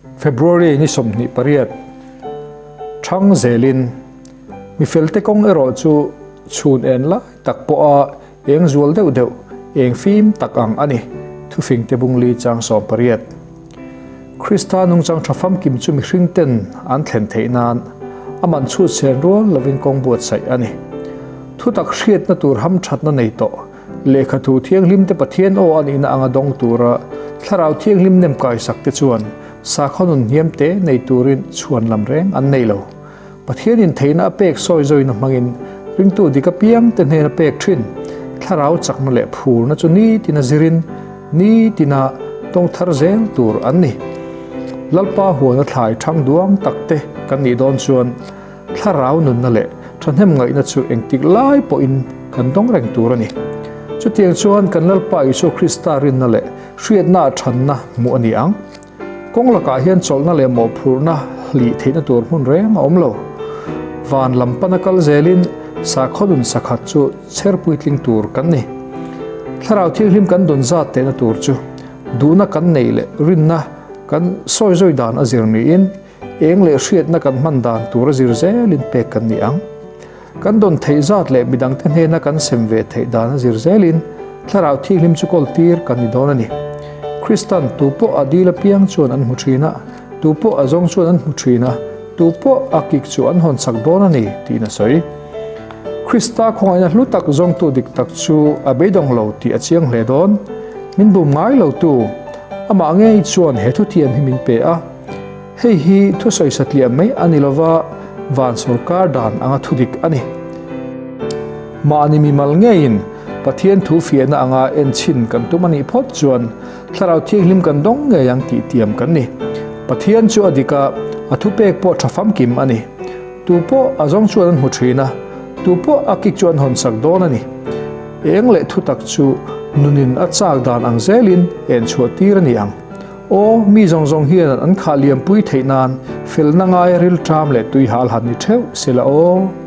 February ni 28 Thang zelin mi felte kawng erawh chu chhun en lai tak pawha eng zual deuh deuh eng fim tak ang a ni, Thufingte bungli chang 18. Krista nungchang tha famkim chu mihring ten an thlen theih nan a man chhut sen rual lovin kawng buatsaih a ni. Thutak hriatna tur hamthatna nei tawh lehkhathu thianghlim te Pathian aw a nihna anga dawng tura thlarau thianghlim nem kaisak te chuan sakhaw nun hniam te nei turin chhuan lam reng an nei lo. Pathianin theihna a pek sawi zawina hmangin ringtu dik apiang te hnena pek thin thlarau chakna leh phurna chu nitina zirin nitina tawng thar zel tur an ni. Lalpa huana thlai thang duang tak te kan nih dawn chuan thlarau nunna leh thahnem ngaihna chu engtik lai pawhin kan dawng reng tur a ni. Chutiang chuan kan Lalpa Isua Krista rinna leh hriatna ah thanna hmuh a ni ang. Kawng lakah hian chawlhna leh mawhphurhna hlih theihna tur hmun reng a awm lo. Van lam pana kal zelin sakhaw nun sakhat chu chher puitling tur kan ni. Thlarau thianghlim kan dawn zat tehna tur chu duhna kan neih leh rinna kan sawi zawi dan a zir niin eng leh hriatna kan hman dan tur a zir zelin pek kan ni ang. Kan dawn theih zat leh midangte hnena kan sem ve theih dan a zir zelin Thlarau Thianghlim chu kawl tir kan ni dawn a ni. Kristan tu pawh a dil apiang chuan an hmu thin a, tu pawh a zawng chuan an hmu thin a, tu pawh a kik chu an hawn chak dawn a ni, tiin a sawi. Krista khawngaihna hlu tak zawngtu dik tak chu a beidawng lo tih a chiang hle dawn. Min bum ngai lotu, amah ngei chuan he thutiam hi min pe a. Hei hi thusawi satliah mai a ni lova, van sorkar dan anga thudik a ni. Mahni mimal ngeiin Pathian thu fiahna anga enchhin kan tum a nih phawt chuan Thlarau Thianghlim kan dawng ngei ang tih tiam kan ni. Pathian chu a dik a, a thupek pawh tha famkim a ni. Tu pawh a zawng chuan an hmu thin a, tu pawh a kik chu an hawnsak dawn a ni. Eng leh thutak chu nunin a chak dan ang zelin en chhuah tir a ni ang. Aw, mi zawng zawng hian an khah liampui theih nan felna ngaia rilṭam leh tuihal han ni ṭheuh se la aw.